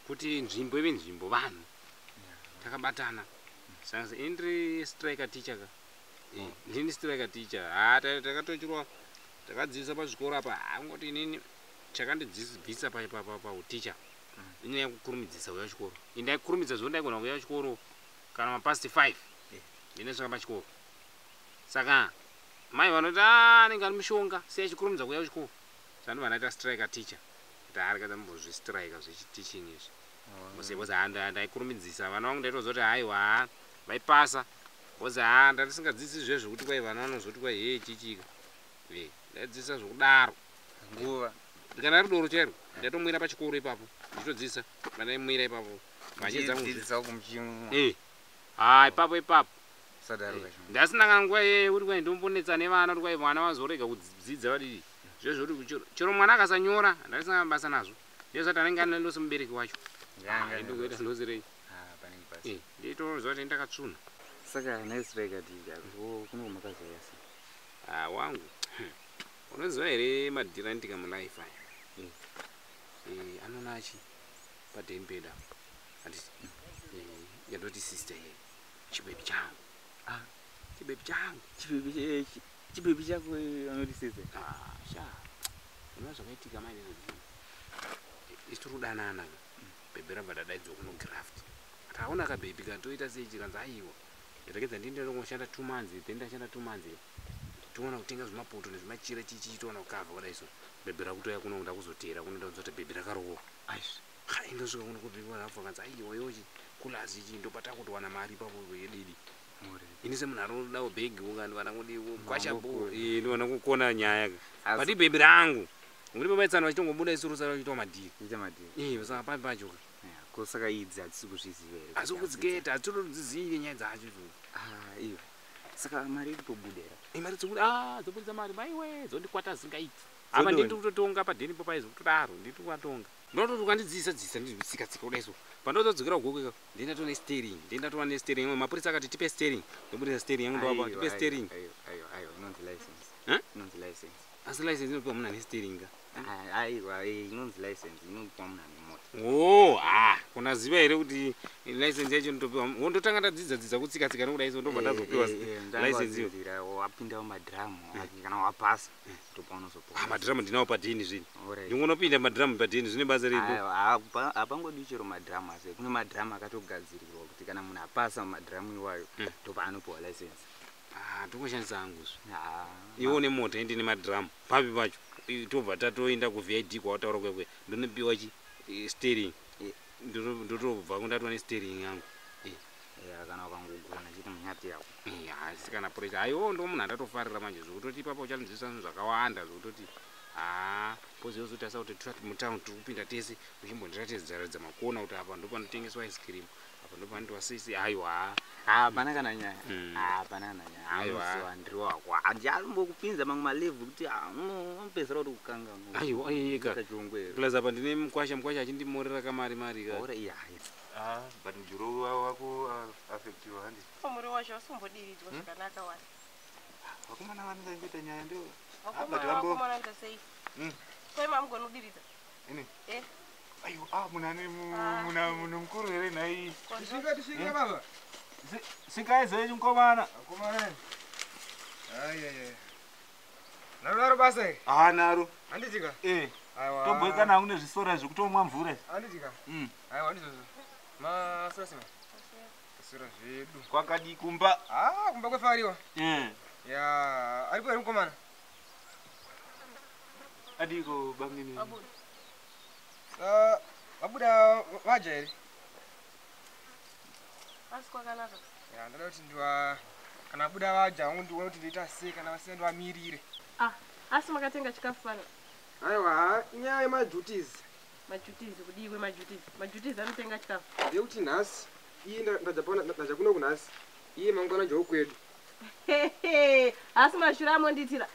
Kuti nzvimbo ive nzvimbo, vanhu takabatana. Saka ini ndiri striker teacher ka. Ndini striker teacher. Ha, takatochirwa, takadzidzisa pazvikoro apa. Ha, ngoti inini chakandidzibvisa pauticha inyaya yekukurumidzisa kuuya chikoro. Ini ndaikurumidza zvo, ndaigona kuuya chikoro kana mapast 5 ndinesvika pachikoro. Saka mai vanoti, "Ah, anenge ari mushonga, sei achikurumidza kuuya kuchikoro?" Saka ndobva ndaita striker teacher, kuti arikadza mbozvistrika zvechiteaching izvi because ndaikurumidzisa vana vangu. Ndaitoziva kuti haiwa, vaipasa, because ha, ndandisingadzidzisi zvezvo kuti kwai vana vanozoti kwai hei chichika. Ndaidzidzisa zvokudaro. Nguva. Kana ari doro chairo, ndaitomwira pachikoro ipapo ndichitodzidzisa. Vandaimwira ipapo mbanje dzangu. Muchidzidzisa uku muchimwa? Ha, ipapo ipapo. Sadaro kacho. Ndasina kana nguva iyeyo kuti kwai ndombonetsa nevana, kuti kwai vana vazorega kudzidza, vadii. Zvezvo kuti chero mwana akasanyora, ndandisina basa nazvo. Ndezvati anenge ane loss mubereki wacho. Ndokuita loss rei? Panenge pasi. Nditoziva kuti ndakatsvuna. Saka nhai striker teacher, ko kuno makazouya sei? Ah, wangu, unoziva here madhiri anoitika mulife aya? Anoona achi padheni pedu apa, handiti? Yandoti sister iye chibhebi changu. Ah. Chibhebi changu. Chibhebi chako anoti sister? Ah, sha, unoona zvakaitika mai nezvozvi, isi tiri kudanana ka. Bhebhi rabva dadaidzwa kuno graft. Taona kabhebhi katoita sei, chikanzi aiwa, ndaregedza ndinde ndongoshanda 2 months, then ndashanda 2 months, toona kutenga zvimapoto nezvimachira, chichi, toona kukavha kudai. So bhebhi rakutoya kuno, ndakuzoteera kuno, ndakuzoti bhebhi rakarohwa. Aizvi. Hai, ndosvika kuno kubhebhi rafa, kanzi aiwa, yochi kulazi ichi ndobata kutowana mari ipapo yedidi. Ini semunhu anodawo bhegi ukandivana kudi kwashapo, ndivana kukona nyaya ka. But bhebhi rangu, ngokuti babaitsana vachitongobuda, isuru sara vachiitawo madhiri. Ita madhiri. Saka papi pacho ka. Ko saka idzi hadzisi kuzviziva here? Asi kudziketa hatitodzizivi nyaya dzacho idzodzo. Ah, iwe, saka mari iri kutobuda here? Mari dzokuti, ah, dzobudisa mari maiwe, dzondikwata zingaiti apa. Dzodoni. Ndini kutotonga padheni popaizo, kutodaro ndiri kuvatonga. Ndinototi ukandidzidzisa dzidzisa, nditsika tsika kudai. So pandotodzokera kugoko, ndindatova nesteering, ndindatova nesteering. Mapurisa akati, "Tipe steering," ndobudisa steering yangu, ndovapa, "Tipe steering." Aiwa, aiwa, aiwa, inonzi license. Eh? Inonzi license. Asi license inopiwa munhu ane steering ka. Ah, aiwa, inonzi license inopiwa munhu ane mota. O, ha, kunaziva here kuti license yacho inotopiwa? Wondotanga ndadzidza dzidza kutsika tsika nokudai, so ndobva ndazopiwa license iyo. Iyo wapinda mumadhiramu, kana wapasa ndopaunozopiwa. Ah, madhiramu ndinawo padheni zvini. Ndingonopinda madhiramu padheni, zvine basa rei? Hapangodi chero madhiramu, asi kune madhiramu akatogadzirirwa kuti kana munhu apasa mumadhiramu iwayo, ndopaanopiwa license. Ah, ndongoshandisa hangu zve. Ah, Iwe une mota, indi nemadhiramu papi pacho? Tobva tatoenda kuVID kwawataura kwekwe, ndonopiwa chi steering. Ndotobva kundatwa nesteering yangu. Ya, kana ukangogona chete munyati yako. Asi kana pressure, aiwo ndo munhu andatofarira manje, zvekutoti ipapo uchanzwisa zvinhu zvakawanda, zvekutoti ha, poziyozotarisa kuti mutauni tiri kupinda tese, uchimbondiratidza makona kuti apa ndo panotengeswa ice cream, apa ndo panoitwa sisi. Aiwa. Hapana kana nyaya. Hapana kana nyaya. Aiwa. Anoziva ndiri wako, handiambokupinza mamwe malevhu kuti unopedzisira kuti kukanga. Aiwa, aiyeka. Chirungu here? Plus apa ndine mukwasha, mukwasha achindimorera kamari mari ka. Ora iya. Ah, but mujuru wako affectiwa, handi? Muriwo wacho wasimbodiridzwa zvakanaka wani. Vakomana vanenge kuita nyaya ndo. Vakomana. But vambo- Vakomana ita sei? Kwai mamugona kudiridza? Ini? Eh. Aiwa, ah, munhu ane Ah. munhu mukuru here nhai? Tisvika, tisvika baba. Svikai zvenyu, mukomana. Akomana. Ai ai ai. Naro naro basa iri. Ah, naro. Handitika. Eh. Aiwa. Toboikana hangu nezvisora zvekutomwa mvura izvi. Handitika. Aiwa, ndizvozvo. Masura sima. Masura zvedu. Kwakadi kumba? Ah, kumba kwefariwa. Eh. Ya, aripo here mukomana? Adiko bamnini? Wabuda. Ah, vabuda vaja here? Asi kwakanaka. Ya, ndada kuti ndiwa kana abuda vaja wangu ndione kuti ndoita sei, kana vasina ndiwamirire. Ah, asi makatenga chikafu pano? Aiwa, inyaya yemaduties. Maduties kudii kwemaduties? Maduties anotenga chikafu? Ndeyekuti nhasi iye ndaja kuno kunhasi, iye mangwana njawo kwedu. Asi mashure amondiitira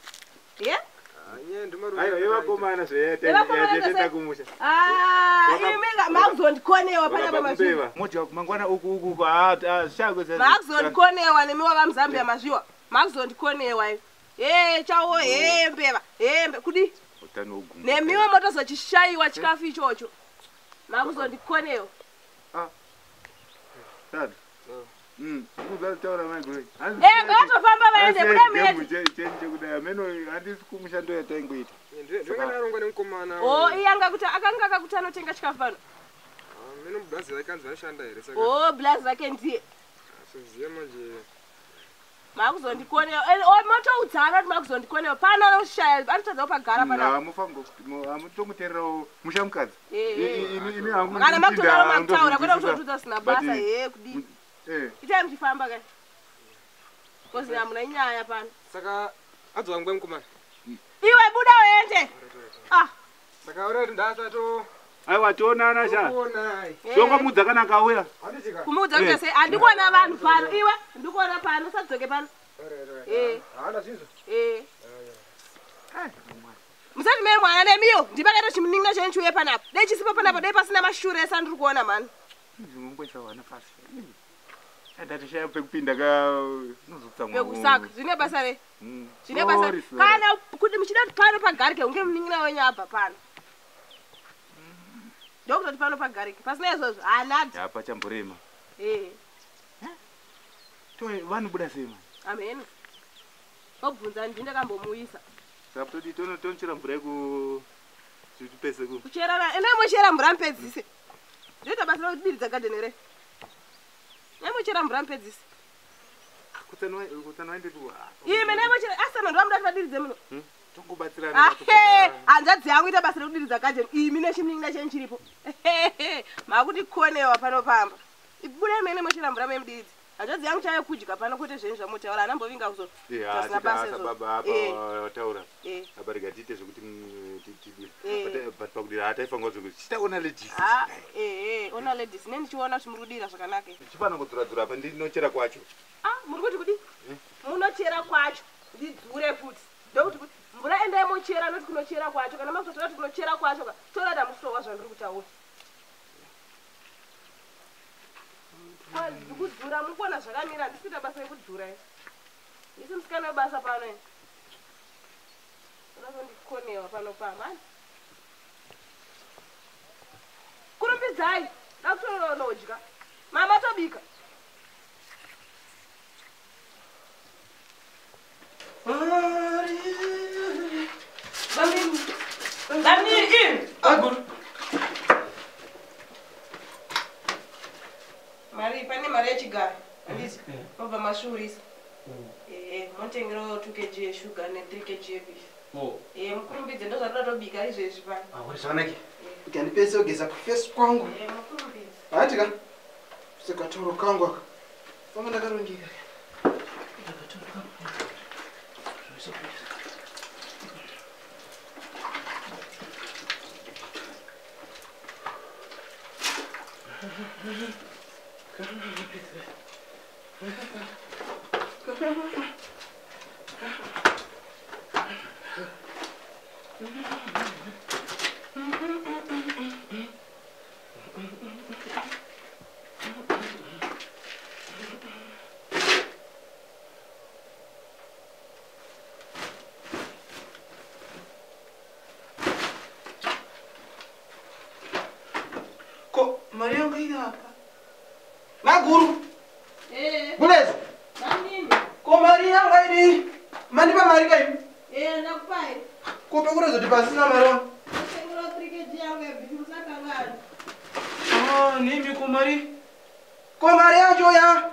ye. Ah, nyaya ndomarume. Aiwa, yevakomana. Yevakomana. Zveyatenda kumusha. Ah, imi makuzondikonewa panapa mazviwa. Wakabva moja mangwana uku uku, ah, zvishago. Makuzondikonewa nemiwa vamuzambia, mazviwa, makuzondikonewa ivi. He, chawo hembe va hembe kudi. Utano ugu. Nemiwo motozochishayiwa chikafu ichocho. Makuzondikonewa. Tata. Ndikuzataura mai Glory. Ngatofamba vaende buda muende. Chekudai ameno handisi kumushando yataingoita. Ndingarongwa nemukomana. Oh, iye anga kuti akanga akakuti anotenga chikafu pano. Meno blazi rake anzi vanoshanda here saka. Oh, blazi rake ndiye. Soziya manje. Makuzondikonewa. Motoudzana kuti makuzondikonewa. Pano anoshaya anotadza kupagara pana. Hamutongoteererawo mushamukadzi. Ini hangu. Kana makutodaro makutaura kwete kutotudza zvisina basa he kudii. Itai muchifamba kai. Kozi hamuna nyaya pano. Saka adzoka nguva mukomana. Iwe buda uende. Ah. Saka uri ndasato. Aiwa tionana sha. Tongomudza kana akauya. Kumuudza kuti sei handikuona vanhu pano iwe ndikuona pano usadzoke pano. Musati mai mwana nemiyo ndipakaita chimunin'ina chenyu chiuye panapa. Dai chisipo panapa dai pasina mashure ese andiri kuona mani. Ndinongoisa vana pasi. Ndatishaya pekupinda ka unozotsamwa. Pekusaka zvine basa rei? Zvine basa. Kana kuti muchida kuti pano pagarike hunge munin'ina wenyu abva pano. Ndokutoti pano pagarike pasina izvozvo hanadi. Apa chamborema. Toi vanobuda sei mani? Ameno. Obvunza ndini ndakambomuisa. Saka todi tonochera mvura yeku tipese ku. Kuchera endai mochera mvura mupedzise. Ndoita basa rekudiridza gadheni re. Nemochera mvura mupedzise. Kutsano waendepi? Ime nemochera asana ndovamuda kuti vadiridze muno. Tongobatsirana. Hanzvadzi yangu ita basa rekudiridza gadheni imi nechimunin'ina chenyu chiripo. Makuti konewa pano pamba. Budai mene mochera mvura memudiridze. Hanzvadzi yangu chaiyo kudya pano kwete zvenyu zvamotaura anambovinga kuzo. Pasina basa izvo. Baba apa wataura. Apa rega tiite zvekuti tidire. But pakudira hataifanira zvekuti chitaona ladies. Ona ladies ne ndichiona kuti muri kudira zvakanaka. Chifana kudzura-dzura apa ndinochera kwacho. Muri kuti kudi? Munochera kwacho. Ndidzure futi. Ndokuti kuti mvura endai mochera noti kunochera kwacho kana makutotora kuti kunochera kwacho ka tora damusowa zvandiri kutaura. Kudzura mukuona zvakamira handisi kuita basa rekudzura iri. Ndisi musikana webasa pano iri. Unozondikonewa pano pamani. Kurumbidzai dakutonodya. Mama tobika. Bamini. Aguru. Mari pane mari yechigaro handiti mobva masvuurisa. Monotengerawo 2 kg yeshuga ne 3 kg yebeef. Mukurumbidze ndozvatoda tobika izvezvi pano. Zvakanaka. Kuti handipese kugeza kufesi kwangu. Mukurumbidze. Hatika. Sekatoro kangu aka. Famba ndakarongeka. Ndakatoro kangu. Ko mari yangu iri apa. Maguru. Gulezi. Manini. Ko mari yangu iri. Mandipa mari kai? Ndakupai. Ko pekurozoti pasina mari yangu. Tengera 3 kg yangu yebeef musakangani. Nimi ko mari. Ko mari yacho ya.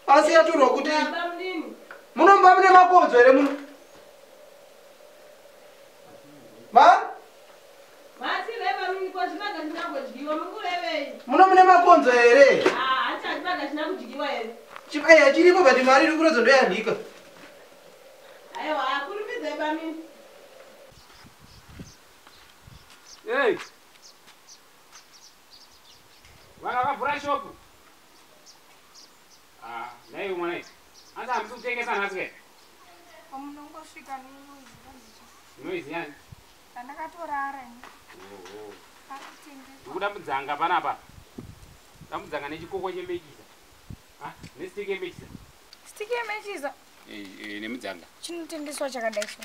Asi yatorwa kuti. Baba munini. Munomba mune makonzo here muno? Ma? Matireva mini ko zvimaga zvisina kudyiwa mungurevei. Muno mune makonzo here? Hanti hazvimaga zvisina kudyiwa here. Chibaya chiripo but mari iri kurodzo ndoyanhika. Aiwa kurumbidzai bamini. Hey. Vana vakavhura shopu. Naiwe mwana isi. Anzi hamusi kutengesa nhasi ke? Munongosvika nenoizi kandicha. Noise yani? Ndakatorara ini. Pakutengesa. Ndikuda mudzanga panapa. Damudzanga nechikoko chemechisa. Nestiki yemechisa. Stiki yemechisa? Nemudzanga. Chinotengeswa chakadai so.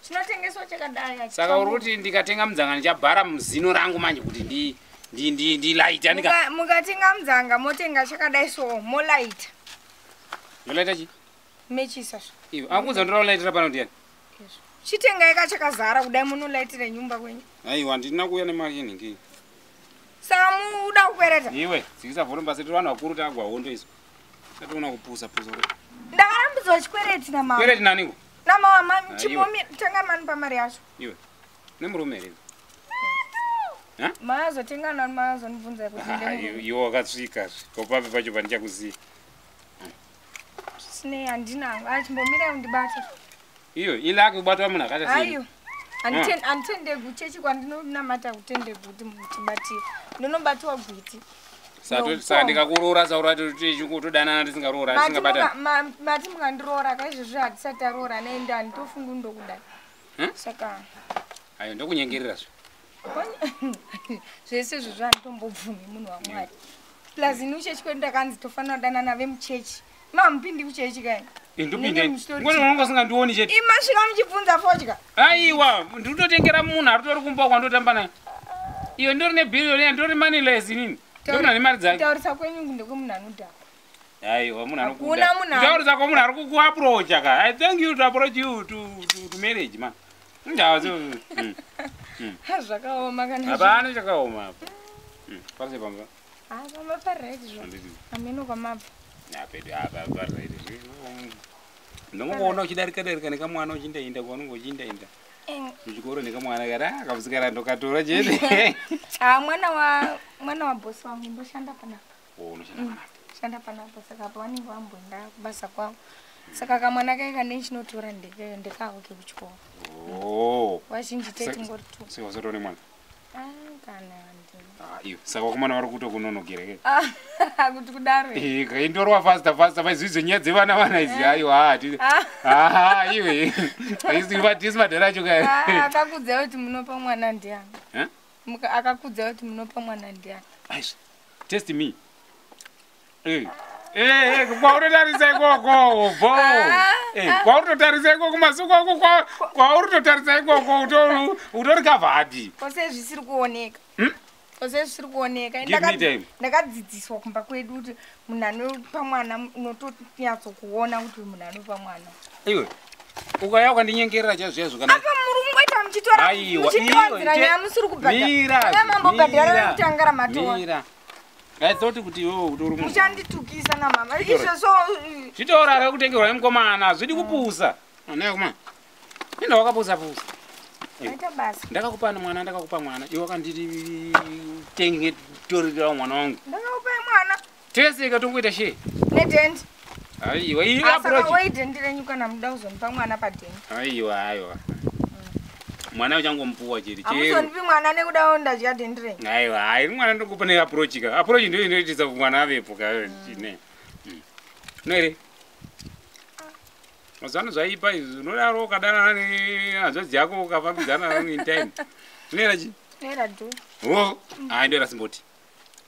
Chinotengeswa chakadai hachi- Saka uri kuti ndikatenga mudzanga ndichabhara muzino rangu manje kuti ndilaita ndika Mukatenga mudzanga motenga chakadai so molaita. Ndolaita chi? Mechisa zvo. Iwe akuudza ndoda kulaitira pano ndiani? Chitengai ka chakazara kudai munolaitira nyumba kwenyu. Aiwa, ndina kuuya nemari yenhingi. Saka muda kukwereta? Iwe dzikisa volume pasi, tiri vanhu vakuru, takagwa hondo isu. Tatoona kupusa pusa. Ndakarambidzwa chikwereti namama. Kwereti naniko? Namama. Ah, Chimbomi tenga mani pamari yacho. Iwe nemurume here? Maazotenga nani maazondibvunza kuti Ah, ndine iwe wakasvika kopapi pacho pandichakuziya. Sinei handina. Achimbomirai undibata. Iyo ilaki kubatwa munhu akaita sei? Aiyo. Handitendegwi chechi kwandinonamata kutendegwi kuti tibatire. Ndinobatiwa gwiti. Saka ndikakuroora saura todanana tisingaroora tisingabatani? Mati mukandiroora kaizvozvo hatisati taroora naende handitofungi ndokudai. Saka Ayo ndokunyengerera zve. Zvese izvozvo handitombobvumi munhu waMwari. Plus ini kuchechi kwedu ndakanzi tofanira kudanana vemuchechi. Mamupindi kuchechi kai? Ndopinde Munenge muchitori ngoni unonga usingandioni chete. Imasvika muchibvunza fodya. Aiwa, ndikutotengera munhu ari kumba kwandotamba naye. Iyo ndori nebhiriyoni, ndori moneyless inini. Ndomunhu ane mari dzake. Kutaurisa kwenyu ndekwemunhu anodhakwa. Aiwa, munhu Hakuna munhu anokuda. Kutaurisa munhu ari kukuapproacha ka. I thank you to approach you to marriage man. Ndazo. Zvakaoma kana. Hapana chakaoma apa. Parse pamba. Ah, pamba parite zvo. Handiti. Hameno kwamabva. Apedu apa parite. Ndongokuona uchidarika darika nekamwana uchindainda kwaunenge uchindainda. Kuchikoro nekamwana kati ah kamusikana ndokatora chete. Ah, mwana wa bosi wangu ndoshanda panapa. Oh, unoshanda panapa. Shanda panapa saka apa vanenge vamboenda kubasa kwavo. Saka kamwana kai kane chinotora ndekako kekuchikoro. Oh. Vazhinji tetingori tu. Saka usatone mwana. Ah, kana handina. Ah, iyo. Saka vakomana vari kutokunonokera ke. Ah, kuti kudaro here? Eh, kaindorwa faster faster vaizvidzo nyaya dzevana vana idzi. Aiwa, hati. Ah, iwe. Haisi vatisi madhara acho Ah, ka. akakudza kuti munopa mwana ndiani? Eh? Akakudza kuti munopa mwana ndiani? Aish. Test me. Eh. Eh, eh, kwautotarisa ikoko, bo. Eh, kwautotarisa ikoko masuku ako kwautotarisa ikoko utori covered. Kose zvisiri kuoneka. Kose zvisiri kuoneka. Give me time. Ndakadzidziswa kumba kwedu kuti munhu anopa mwana unotonyatsokuona kuti munhu anopa mwana. Iwe. Ukauya ukandinyengerera chaizvo kana Apa muri kungoita muchitora Aiwa, muchitiwanzira iwe, nyaya musiri kubhadhara. Mira. Nyaya mambobhadhara mira, rekutanga ramatora. Mira. I thought kuti iwewe utori munhu. Muchanditukisa namama. Chitora. Izvozvo Zvitora rekutengerwa nemukomana, hazvidi kupusa. Anaye kumana. Enda wakapusa pusa. Maita basa. Ndakakupa mwana, ndakakupa mwana. Iwe wakanditi tenge torera mwana wangu. Ndakakupai mwana Tese ikatongoita she. nedhendi. Aiwa, iyi Ah, saka approach. woi dhendi renyu kana muda kuzonipa mwana padhendi. Aiwa, aiwa. Mwana uchangomupuwa chete. Chero. Hamuzonipi mwana nekuda ndadya dhendi renyu. Aiwa, hai mwana ndokupa neapproach ka. Approach ndiyo inoitisa kuti mwana avepo ka. Chine. Noere. Mazuva ano zvaipa izvi, unodaro ukadanana nehanzvadzi yako ukafambidzana in time. Zvinoera chi? Nera dhu. Oh, hai ndoera simboti.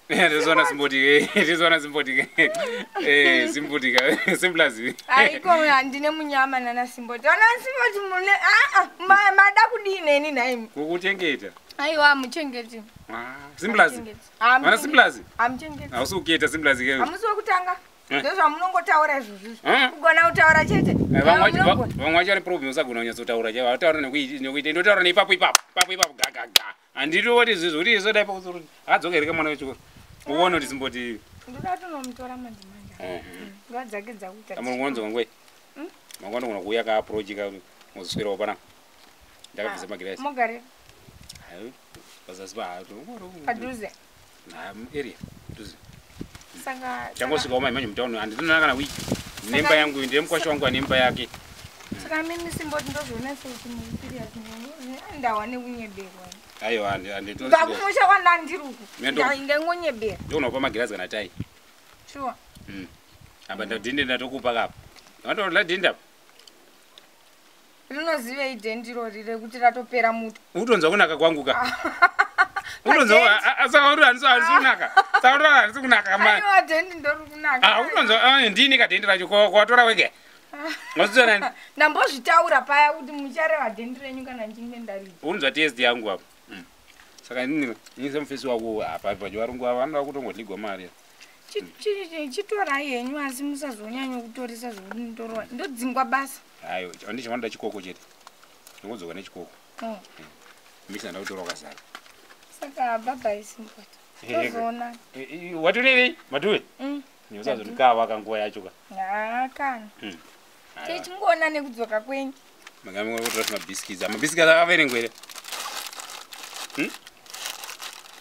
Ndizoona simboti, ndizoona simboti. Eh, simboti ka, simplazi. Aiko handine munyama nana simboti. Ana simboti mune aa mada kudii neni nhaimi? Kukuchengeta. Aiwa muchengeti. Ah, simplazi. Vana simplazi. Hamuchengeti. Hausi kuketa simplazi ke. Hamusi wekutanga. Eh. Ndozvamunongotaura izvozvizvo. Eh. Kugona kutaura chete. Vamwe vacho Munogona. vamwe vacho vane problem usagona kunyatsotaura chaivo. Vataura nekuita ndotaura neipapo ipapo. Ipapo ipapo ga ga ga. Handitoti izvizvo kuti izvo dai pakusoro. Akadzoka here kamwana wechikoro. Uone kuti simboti. Ndoda tonomutora manje manje. Eh. Nguva dzake dzakuita. Amuri ngonzo ngwe. Mangwana unogona kuuya ka approach ka muzoswerawo panapa. Ndakabvisa magirasi. Mogarira Hayi. Pazasi pa padhuze. Area. Dhuze. Saka Changosvikawo mai manje mutauni handina kana wiki. Nemba yangu ndine mukwasha wangu ane imba yake. Saka mimi simboti ndozviona sekuti muri serious neni. Ndawa nekunyeberwa. Aiwa handitori. Ndakumusha kwandandiri uku. Mendo. Ndaingonyebera. Ndogona kupa magirazi kana tai. Sure. Apa ndadhinde ndatokupa kapa. Wandola dhinde apa. Rinozivei dhendi irori rekuti ratopera muto? Utonzwa kunaka kwangu ka. Utonzwa saka uri handisi kunaka. Saka uri handisi kunaka ma. Aiwa dhendi ndori kunaka. Ah utonzwa ndini kadhende racho kwawatora wega. Wazviona? Ndambozvitaura paya kuti muchareva dhendi renyu kana ndichinge ndarida. Unzwa test yangu apa. Saka inini semufesi wako apa pacho varungu ava vanoda kutongodligwa mari. Chitorai henyu asi musazonyanya kutoresa zvokuti ndorova ndodzingwa basa. Ayo, handicho vanoda chikoko chete. Ndingodzoka nechikoko. Oh. Misa ndakutora wakazara. Saka bye Simboti. Tozoona. Watorevei? Matuve? Usazondikava kanguva yacho ka. Ha kana. Techingoona nekudzoka kwenyu. Makamwe kutora mabhisikitsi. Mabhisikitsi akaverengwa here?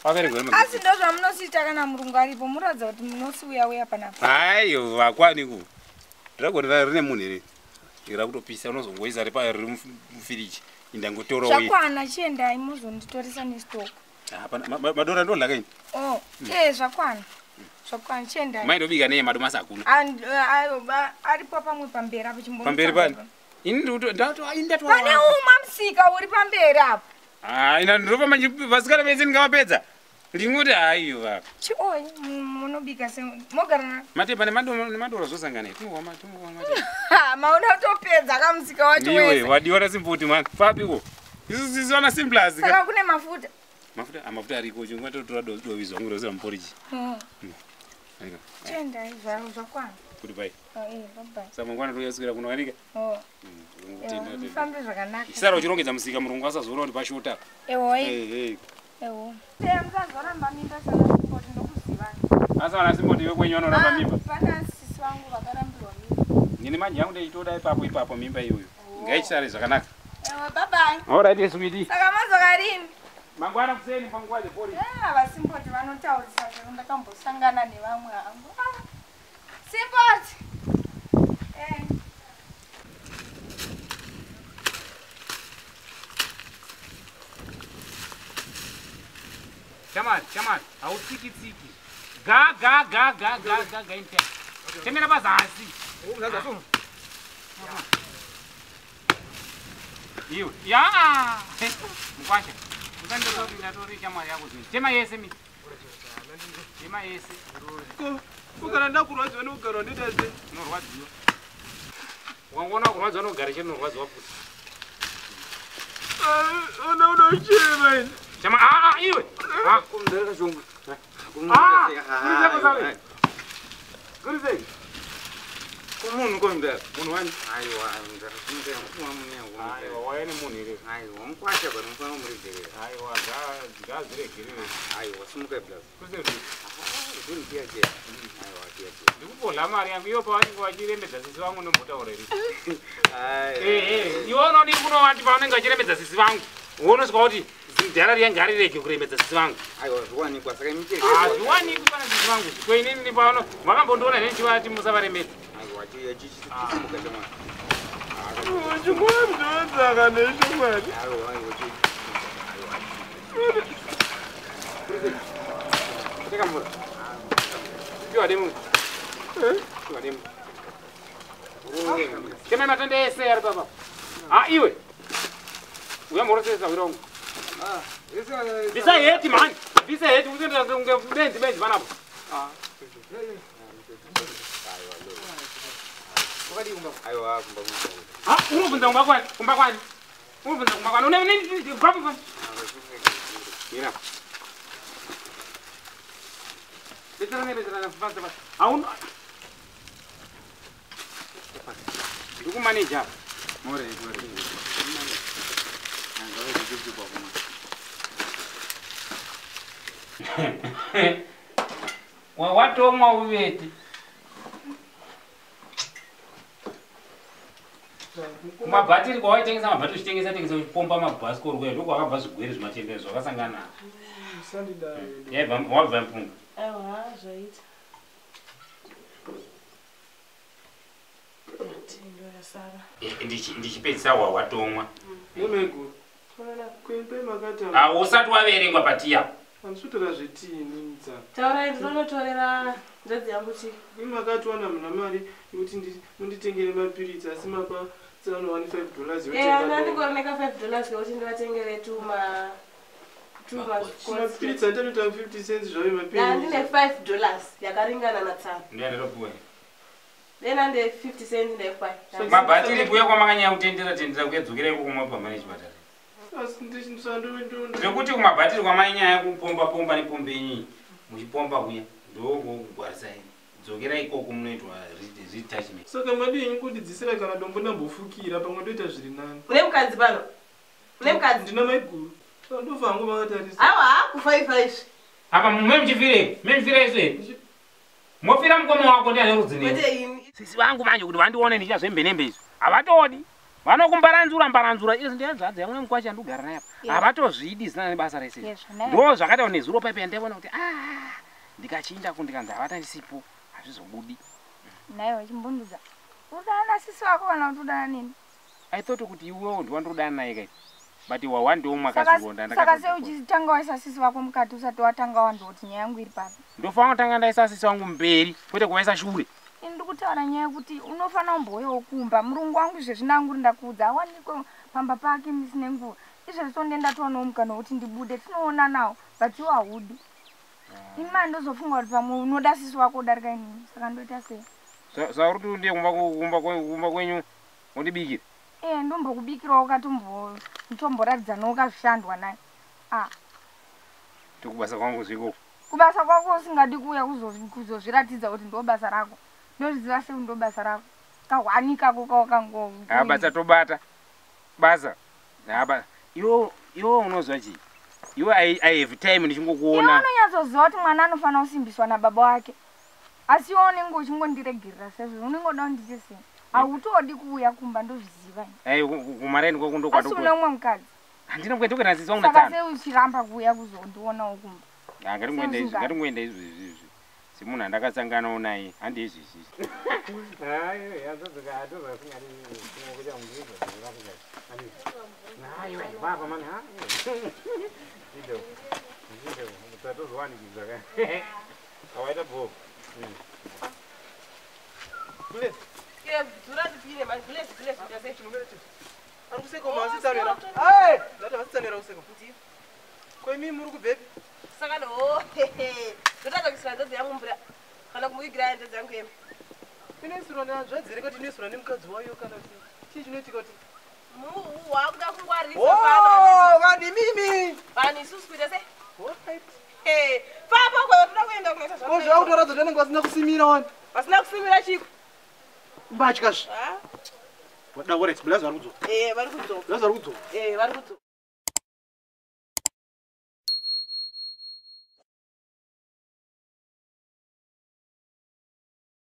Akaverengwa here Asi mabhisikitsi? ndo zvamunosiita kana murungu aripo, muratidza kuti munosiuya uya panapa. Hayi, vakwani ku. Dragoni rine munhu here? Rakutopisa unozongoisa ripa riri mufiriji. Indangotorawo. Zvakwana, chiendai muzonditoresa nestock. Hapana madora ndodla kaini. Oh, eh, zvakwana. Zvakwana, chiendai. Maindobika nei madomasi hakuna. Ayo, aripo pamwe pamberi apo chimbo. Pamberi pani? Ini ndato Pane umwe musika uri pamberi apo. Ah, ina ndinopa manje vasikana vese ndingavapedza. Ndingoti hayi va. Chioi, munobika se mogara na Matepa nemadora zvosangana. Tinowa matepa. Maona kutopedza kamusika wacho Ndiwe wese. wadiwa na Simboti man. Fapiko. Isu sisi wana simplers. Saka kune mafuta. Mafuta amafuta ariko chingwa totora dovi zvangu rosera muporiji. Aika. Chiendai zvakwana. Kuti bai. Oh, eh, bye bye. Saka mangwana toyaswera kunowanika. Oh. Tenda. Mufambe zvakanaka. Isara uchirongedza musika murungu asazoona kuti pashota. Ewo. Eh eh. Ewo. Musazoramba mimba sana Simboti, ndokuziva. Asa wana Simboti wekwenyu vanoramba mimba. Pana sisi vangu vakarambirwa mimba. Nini manje yangu ndeitoda ipapo ipapo mimba iyoyo. Ngaichisare zvakanaka. Ewo, bye bye. All right, sweetie. Saka mazoka rini? Mangwana kuseni panguva dzeporiji. Ah, vasimboti vanotaurisa zvero ndakambosangana nevamwe hangu. Ah, Simboti. Eh. Shamari, shamari, hautsiki tsiki. Ga ga ga ga ga ga ga inte. Temera pazasi. Iwe, ya. Mukwasha. Usandoti ndatori shamwari yako zvino. Tema yese mi. Tema yese. Ko kana ndakurwadziwa nekugara ndoita sei? Unorwadziwa. Wangoona kurwadziwa nokugara chete unorwadziwa futi. Ona unochema ini. Chama ah ah iwe. Ah. Kumdara shongo. Ah, kuri sei? Kuri sei? Kumunhu komdara. Munhu wani? Aiwa, mdara kumdara kuwa mune Aiwa, waya nemunhu here? Aiwa, mukwasha bari mufana murigerera. Aiwa, ngaziregerere. Aiwa, simuka blaz. Kuri sei? Zvinhu tiya tiya. Aiwa, tiya tiya. Ndikupodla mari yangu iyo pavanenge vachirembedza sisi vangu ndombotaura here? Aiwa. Iwe unodi kunovati pavanenge vachirembedza sisi vangu wonosvika kuti zidhara riya ngarirege kurembedza sisi vangu. Aiwa, zviwanikwa saka imicheri. Hazviwanikwi pana sisi vangu koinini pano vakambondiona here ndichivati musavarembedza. Aiwa, tiya chisimuka chamwana. Chingova ndinotsaka neshomwari. Aiwa, aiwa, aiwa. Teka mvura. Piwa demu. Piwa demu. Temai matende ese ari papa. Ah iwe. Uya mhorosesa wira wangu. Bvisa heti mhani. Bvisa heti unoenda kunge benzi benzi panapo. Aiwa, kumba kumba. Ah, unobvunza kumba kwani? Kumba kwani? Unobvunza kumba kwani? Une une papo papo. Ira. Betserana betserana fasta fasta. Hauna Ndikumaneja apa. More, more. Angave kuchibva kuma. Watomwa uvete. Kumabhatiri kwawaitengesa mabhatiri uchitengesa tengesa uchipomba mabhasikoro kuya ndokwakabva zvigwere zvimatendero zvakasangana. Usandidaro. Yaibva wabva mupunga. Aiwa, zvaita. Matendo yasara. Ndichipedzisa wawatomwa. Nemeguru. Unoona? Kuimba makati Usati waverengwa patiya. handisutora zvetini dza. Taurai, ndinonotorera nzvadzi yangu chi. Makati wana muna mari yekuti munditengere mapiritsi asi mapa tsano 15 dollars Eh, yotenga. ndandingoroneka 5 dollars yekuti ndivatengere tuma tuma Mapiritsi andinoita 50 cents zvayo Ndandine mapiritsi. 5 dollars yakaringana natsano. Ndiye ndatopuwa. Dena nde 50 cents ndaikupai. Mabhatiri kuya kwamakanyanya kutendera tendera kuya dzokera ikoko mapamhane chipatara. Asi ndichisando Zvekuti kumabhatiri kwamainyanya kupomba pomba nepombe yenyu muchipomba kuya ndokugwarisai. Dzokera ikoko munoitwa retouchment. Saka madii kundidzisira kana dombo ndambofukira pamwe ndoita zviri nani. Une mukadzi pano? Une mukadzi? Ndina maiguru. Saka ndofa hangu makatarisa. Aiwa, kufa ifa izvi. Apa mumemuchifirei? Memuchifira isu here? Mofira mukoma wako ndiane rudzi nemi. Kwete ini. Sisi vangu manje kuti vandione ndichita zvembenembe izvi. Havatodi. Vanokumbaranzura mbaranzura izvi ndiyanzvadzi yangu nemukwasha andikugara naye apa. Yeah. Havatozvidi zina nebasa rese. Yeah, zvanayo. Ndo zvakaita nezuro paipa ndaiona kuti ndikachinda ku ndikanzi havata ndisipo hazvizobudi. Naye wachimbundudza. Udana sisi wako kana kuti udana nini? I thought kuti iwewo ndiwandodana naye kai. But wawandiwo Saka mwakazvironda saka sei uchitanga waisa sisi wako mukati usati watanga wandoti nyaya yangu iri papi? Ndofanira kutanga ndaisa sisi wangu mberi kwete kuvaisa shure. Ini ndiri kutaura nyaya yekuti unofanira kumbouyawo kumba. Murungu wangu izvezvi ndanguri ndakuudza awanikwe pamba pake misi nenguva. Izvezvi tonde towanawo mukana wekuti ndibude tinoonanawo but iwe haudi. Ini manje ndozofunga kuti pamwe unoda sisi wako kudarika inini saka ndoita sei? Sauri kuti ndiye kumba kwenyu wondibikira. Ndombokubikirawo ukatomboratidzanawo ukazvishandwa naye. Ndikubasa kwangu zviko. Kubasa kwako usingadi kuuya kuzozviratidza kuti ndo basa rako. Ndozviziva sei ndo basa rako? Kahwani kako kawakango. Basa tobata. Basa. Iwe unoziva chii? Iwe I have time ndichingokuona. Iwe unonyatsoziva kuti mwana anofanira kusimbiswa nababa wake. Asi iwe unenge uchingondiregerera sezvo unenge uda kundiite sei? Hautodi kuuya kumba ndozviziva. Ai kumareni kwako ndo Asi une umwe mukadzi. Handina kuenda kuenda sisi wangu Saka natano. sei uchiramba kuuya kuzondionawo kumba? Ngatingoenda izvi, Sei ngatingoenda izvi izvi. Semunhu andakasanganawo naye, handi izvi izvi. Dzura tipire mani, bless bless kuita sei? Ari kuseka masitsanira. Ai, ndati vasitsanira kuseka. Kwemi muri kubvepi? Saka no. Ndotadza kuisira hanzvadzi yangu mvura. Kana kumuvigira hanzvadzi yangu hembe. Inoisirwa nehanzvadzi here kuti inoisirwa nemukadzi wayo kana kuti chii chinoitika kuti Wakuda kungwarisa pano. Oh, vanhu imimi. Vanhu isusu kuita sei? Alright. Papa kwa toda kuenda kunoita Ko zvakutoratidza kuti vanenge vasina kusimira wani. Vasina kusimira chiko? Mbatya zve. Ah? Wada alright, blazi vari kudzoka. Vari kudzoka. Blazi vari kudzoka. Vari kudzoka.